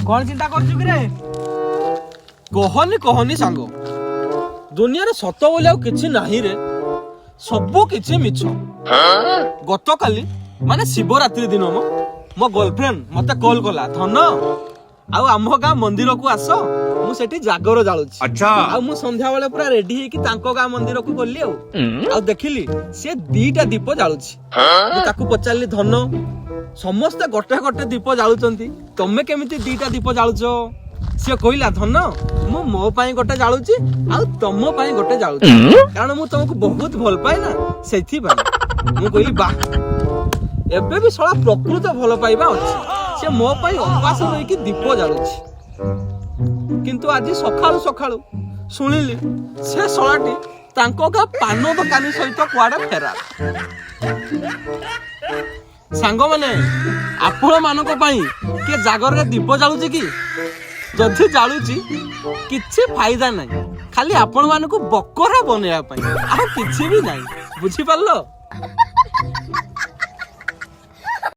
କଣ ଚିନ୍ତା କରୁଛୁ କିରେ? କହନି କହନି ସାଙ୍ଗ, ଦୁନିଆରେ ସତ ବୋଲି ଆଉ କିଛି ନାହିଁ ରେ, ସବୁ କିଛି ମିଛ। ଗତକାଲି ମାନେ ଶିବରାତ୍ରି ଦିନ ମୋ ଗର୍ଲଫ୍ରେଣ୍ଡ ମତେ କଲ୍ କଲା, "ଧନ, ଆଉ ଆମ ଗାଁ ମନ୍ଦିରକୁ ଆସ, ମୁଁ ସେଠି ଜାଗର ଜାଳୁଛି।" ଆଉ ମୁଁ ସନ୍ଧ୍ୟାବେଳେ ପୁରା ରେଡି ହେଇକି ତାଙ୍କ ଗାଁ ମନ୍ଦିରକୁ ଗଲି ଆଉ ଦେଖିଲି ସେ ଦିଟା ଦୀପ ଜାଳୁଛି। ମୁଁ ତାକୁ ପଚାରିଲି, "ଧନ, ସମସ୍ତେ ଗୋଟେ ଗୋଟେ ଦୀପ ଜାଳୁଛନ୍ତି, ତମେ କେମିତି ଦିଟା ଦୀପ ଜାଳୁଛ?" ସିଏ କହିଲା, "ଧନ, ମୁଁ ମୋ ପାଇଁ ଗୋଟେ ଜାଳୁଛି ଆଉ ତମ ପାଇଁ ଗୋଟେ ଜାଳୁଛି, କାରଣ ମୁଁ ତମକୁ ବହୁତ ଭଲ ପାଏ ନା, ସେଥିପାଇଁ।" ମୁଁ କହିଲି, "ବାহ, ଏବେ ବି ଶଳା ପ୍ରକୃତ ଭଲ ପାଇବା ଅଛି। ସେ ମୋ ପାଇଁ ଉପାସ ରହିକି ଦୀପ ଜାଳୁଛି।" କିନ୍ତୁ ଆଜି ସକାଳୁ ସକାଳୁ ଶୁଣିଲି ସେ ଶଳାଟି ତାଙ୍କ ଗାଁ ପାନ ଦୋକାନୀ ସହିତ କୁଆଡେ ଫେରାର। ସାଙ୍ଗମାନେ, ଆପଣ ମାନଙ୍କ ପାଇଁ କିଏ ଜାଗରରେ ଦୀପ ଜାଳୁଛି କି? ଯଦି ଜାଳୁଛି, କିଛି ଫାଇଦା ନାହିଁ, ଖାଲି ଆପଣ ମାନଙ୍କୁ ବକରା ବନେଇବା ପାଇଁ, ଆଉ କିଛି ବି ନାହିଁ। ବୁଝିପାରିଲ?